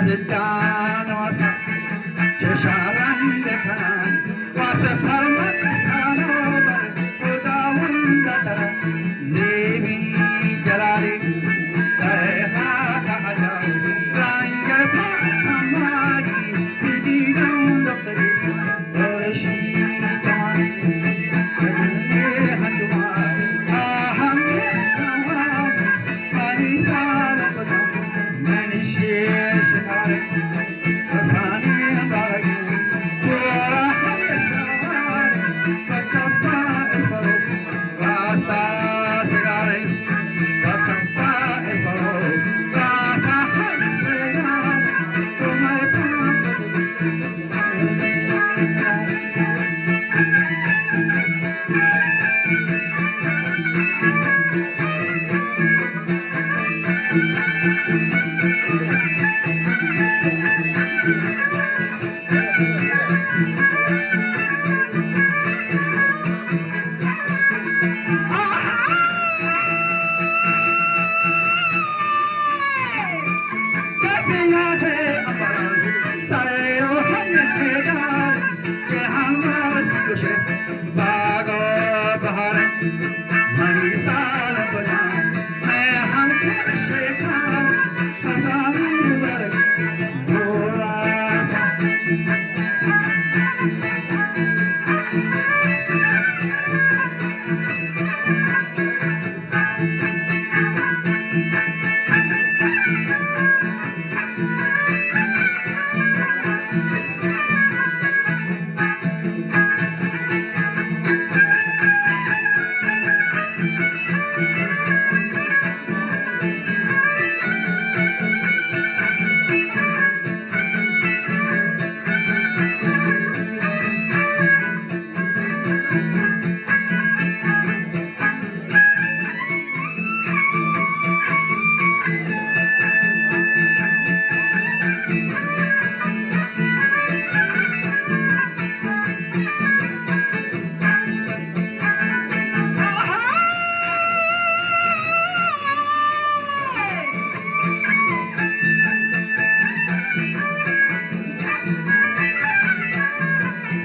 جان واسا چشا رنگ کنان، واسه فرمان سانو بر خداوند ترا، نیوی جلالی تیها کا اجا، رنگ تا ہماری بدیدم دختری، ورشی جوانی، جنگی ہنجوان، آہم سوان، پریشان بدم، من شیر شکاری.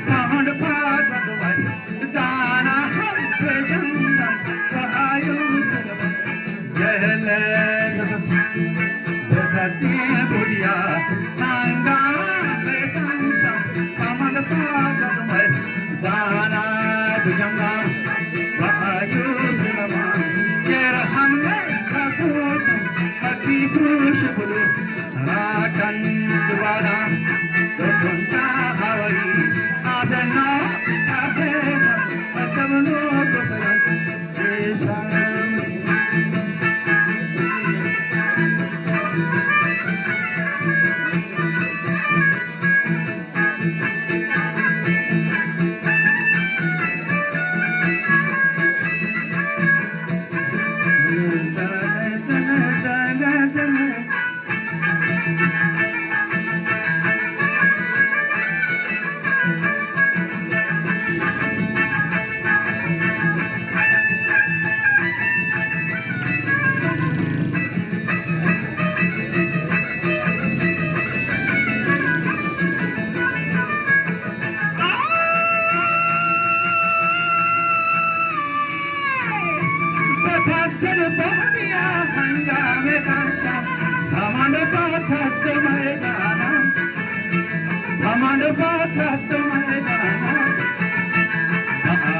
سانڈ پاگل وای دانا ہم پہ جنگا و آیو جہل بستی بڑیا نانگا بے تنشا سانڈ پاگل وای دانا بجنگا و آیو جنگا چیر ہم میں کپوت حقی پوش بلو راکن دوارا دو کنٹا ہوائی آدنا آدنا آدنا پتاتر بہنیا ہنگام کاشا، سمن پتاتر میدانا، سمن پتاتر میدانا.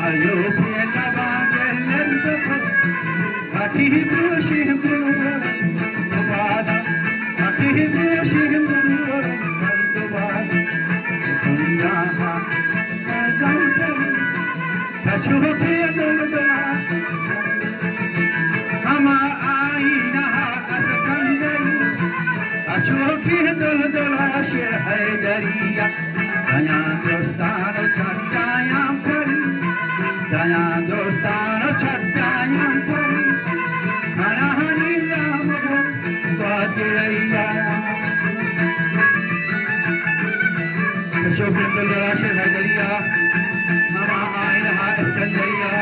آیو پیلا باندے لندو، اٹی بوشی بلو، بادا، اٹی بوشی بلو، بادا. اچوکیں دلدلا ہما آئینہ اسکندری، اچوکیں دلدلا شیر حیدری. دیاں دوستان و چٹایاں پری، دیاں دوستان و چٹایاں پری، منانی نام گوں باجریا. شوقیں دل دلاشے حیدریا، ہما آئینہ اسکندریا،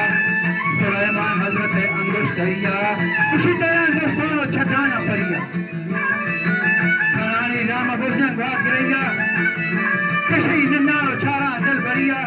سلیمان حضرت انگشتریا، خوشی دیاں دوستان و چٹایاں پریا. منانی نام برزن گوات گریا، کشی نندار و چارا دل بریا۔